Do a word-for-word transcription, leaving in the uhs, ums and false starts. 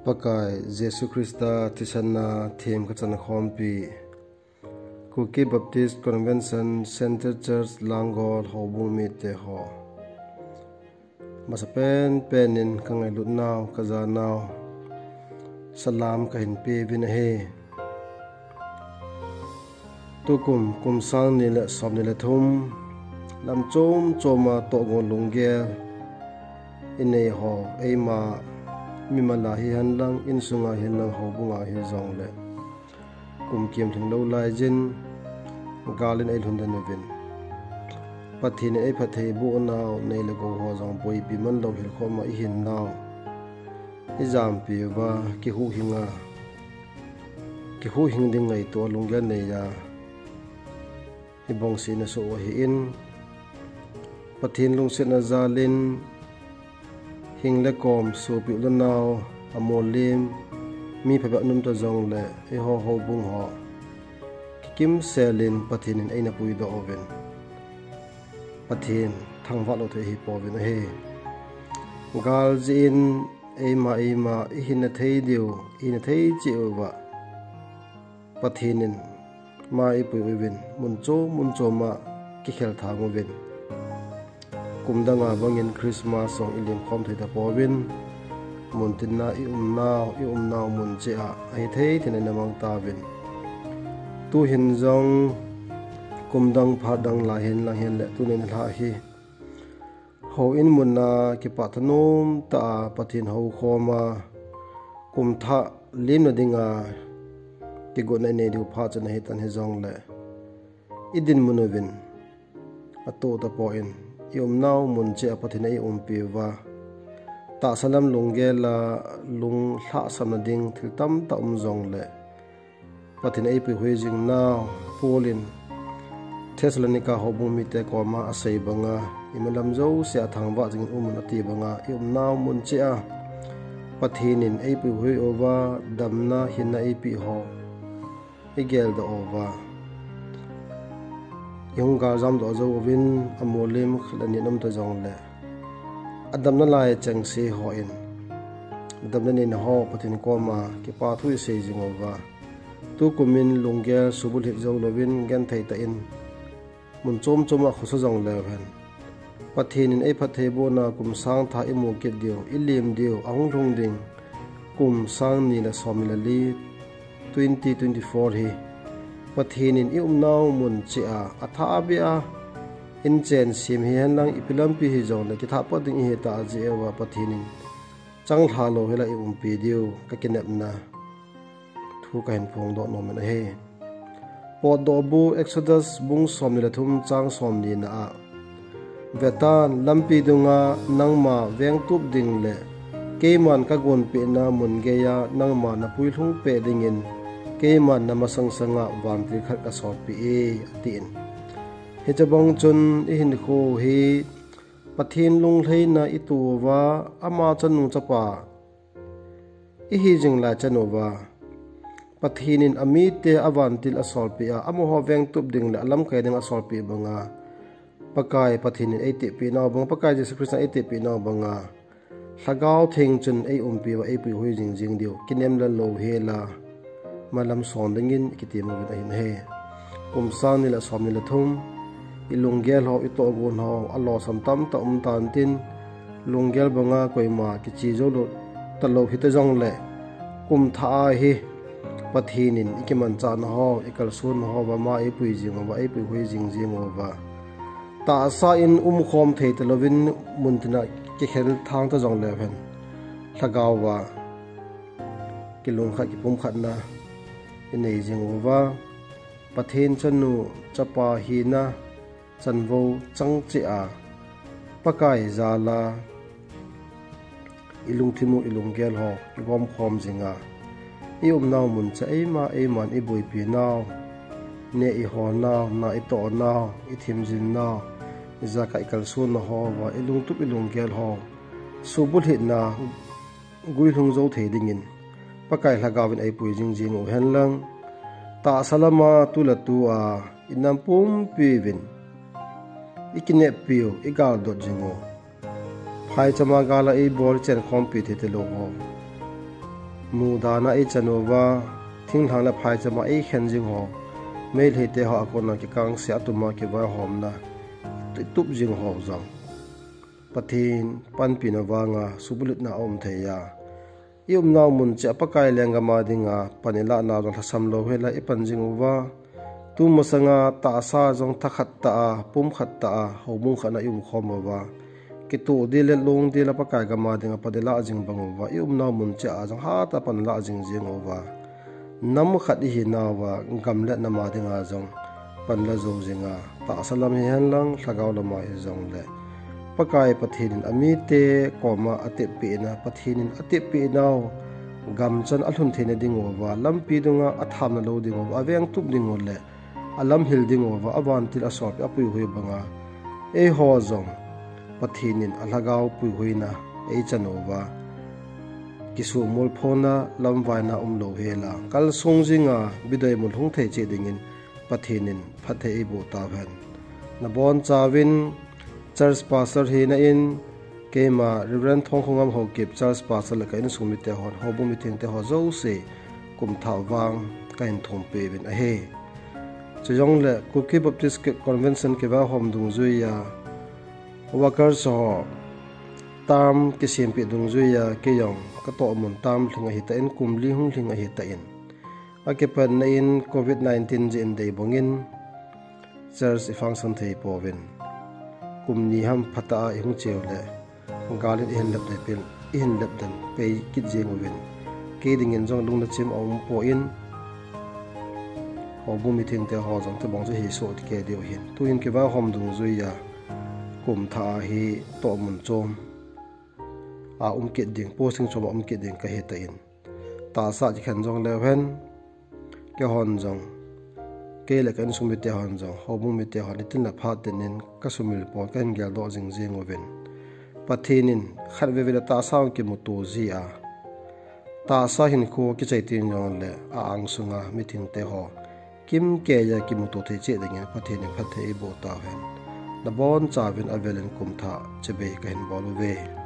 Pakai Jesu Christa thisan a themkhat chang khompi, Kuki Baptist Convention Centre Church Langol houbung mite ho, masapen pen in ka ngailut nau, ka ja nau, salam ka hin pe uvin ahi. Tukum, kum sang ni le som ni le thum, lam chom chom a tohgon lunggel i nei ho, eima mimal a hihen lang, insung a hihen lang, houbung a hijongle, kum kim lhing lou lai jin, gal in ei lhun den uvin. Pathen in ei phatthei boh nau, nei le gou ho jong boipi man lou hilkhom a i hin nau, i jampi uva, kihuhhing a, kihuhhing ding ngaito a lunggel nei a, i bongse na so u ahin, Pathen lungsetna jal in, hing le kom, sopi u le nau, amolim, mi phabep um ta jongle, eiho houbung ho, kikim sel in Pathen in eina puidoh uvin, Pathen thangvah lou thei hi pouvin ahi. Gal jeh in eima eima i hinna thei diu, i hinna thei cheh uva, Pathen in mai eipui uvin, mun chom mun chom a kikhel thang uvin. Kum dang a bang in Christmas jong i lim khom thei ta pouvin, mun tin a i um nau, i um nau mun cheh a, ahi thei thei in eina mang tauvin. Tu hin jong kum dang phat dang lai hin lang hin le, tuni in lha hi, houin mun a kipah thanom tah a Pathen hou khom a, kum thah limna ding a kigotna i nei diu phat chun ahi tan, hijongle i dinmun uvin, atoh ta poi, i um nau mun cheh a Pathen in ei umpi uva, tahsa lam lunggel a lunglhahsamna ding thil tamtah um jongle, Pathen in eipui hui jing nau, Paul in Thessalonica houbung mite kom a asei bang a, i malam jouse a thangvah jing in um un ati bang a, i um nau mun cheh a Pathen in eipui hui uva, damna, hinna eipeh ho i geldoh uva, i hung galjam doh jou uvin, amolim khat le ni um ta jongle, adamna lai chengse hon damna neina ho Pathen kom a kipa thu i sei jing uva, tukum in lunggel subulhit jou louvin, genthei tah in mun chom chom a khosa jong leu hen, Pathen in ei phatthei boh nau, kum sang thah i mu kit diu, i lim diu, ahung lhung ding kum sang ni le som ni le li, twenty twenty-four hi, Pathen in i um nau mun cheh a, athah beh a, in chen sem hihen lang, ipi lampi hijongle kithah pat ding i hi tah jeh uva, Pathen in changlhah lou hel a i umpi diu ka kinepna thu ka hin phongdoh nom in ahi. Potdohbu Exodus bung som ni le thum, chang som ni na a, Vetan, lampi dung a nangma vengtup ding le keiman ka gonpeh na mun gei a nangma na puilhung peh ding in, keiman na masang sang a vantil khat ka solpeh e, atin. Hiche bang chun i hinkho hi Pathen lunglhaina i toh uva, ama chanu chapa i hi jing lai chan uva, Pathen in amite a vantil a solpeh a, amaho vengtup ding le alamkai ding a solpeh bang a, Pakai Pathen in ei tehpeh nau bang, Pakai Jesu Christa ei tehpeh nau bang a, Lhagao Theng chun ei umpi uva, ei puihui jing jing diu, kinem le lou hel a, malam son ding in i kitem uvin ahi. Kum sang ni le som ni le thum, i lunggel ho, i tohgon ho, alosam tamtah um tan tin, lunggel bang a koima kiche jou lou, ta lou hita jongle, kum thah a hi, Pathen in i kimanchahna ho, i kalsonna ho uva ama ei pui jing uva, ei puihui jing jing uva, tahsa in umkhom thei ta louvin, mun tin a kikhel thang ta jong leu hen, Lhagao uva kilungkhat, kipumkhatna i nei jing uva, Pathen chanu chapa hina chanvo chang cheh a, Pakai jal a i lungthim u, i lunggel ho i gomkhom jing a, i umnau mun cheh a eima eiman i boipi nau, neh i ho nau, na i toh nau, i thim jin nau, ijakai i kalsonna ho uva i lungtup, i lunggel ho subulhitna guilhung jou thei ding in Pakai Lhagao in ei pui jing jing u hen lang, tahsa lam a tu le tu a i nam pumpi uvin i kineppi u, i galdot jing u, phaicham a gal a ei bol, i chenkhompi thei talou ho, mudana eichan uva, thinglhang le phaichama eikhen jing ho, Meitei te ho a kona kikangse a tuma kivaihomna itup jing ho jong Pathen panpina vanga subulutna aum thei a, i umnau mun cheh a Pakai lenggam a dinga pan ilah nau jong lhasam lou hela ipan jing uva, tumasanga tahsa jong thakhat tah a, pumkhat tah a, houbung khat na i umkhom uva, kitoh ding le long ding le Pakai gam a dinga pan ilah jing bang uva, i umnau mun cheh a jong hatah a pan ilah jing jing uva, nam khat ihinauva, gam le nam a dinga jong pan la jou jinga, tahsa lam hihen lang, lhagao lam a hijongle, Pakai Pathen in amite koma ateppehna, Pathen in ateppeh nau gamchan alhun theina dinguva, lampi dunga athamna lou dinguva, aveng tup dingu le alamhil dinguva, avantil asolpeh apuihui banga, eiho jong Pathen in alhagao puihuina eichan uva, kisumol phona lamvaina umlou hela, kalsong jinga bidoimul hung thei cheh dingin Pathen in phatthei eiboh tauhen. Nabonchauvin church pastor hina in, keima Reverend Thongkhongam Haokip, church pastor le ka insung mite hon, houbung mithengte ho jouse, kumthah vang kahin thumpi uvin ahi. Chujongle Kuki Baptist Convention kivaihom dungjuiya, workers ho term kisempeh dungjuiya, keijong katohmun term lhing ahitan, kum li hung lhing ahitan, akipanna in covid nineteen jeh in deibangin church ifunction thei pouvin, kum ni ham phatah a ihung cheule, galin ihin lep den pei kit jeng uvin, kei dingin jong lungna chim aumpoi, houbung mithengte ho jong tobang chu hisoh kei diu ahin, tuhin kivaihom dungjuiya, kumthah a hi tohmun chom a um kit ding, posting chom a um kit ding kahitan, tahsa kikhen jongleuhen, keihon jong, kei le ka insung mite hon jong, houbung mite hon nitin le phat tinin kasumil pon kahin geldoh jing jeng uvin, Pathen in khatvei vei le tahsa hung kimuto jia, tahsa hinkho kichai teng jongle a-angsunga mithengte ho kimkeiya kimuto thei cheh dingin Pathen in phatthei eiboh tauhen. Nabonchauvin avelin kumthah chibai kahin bol uve.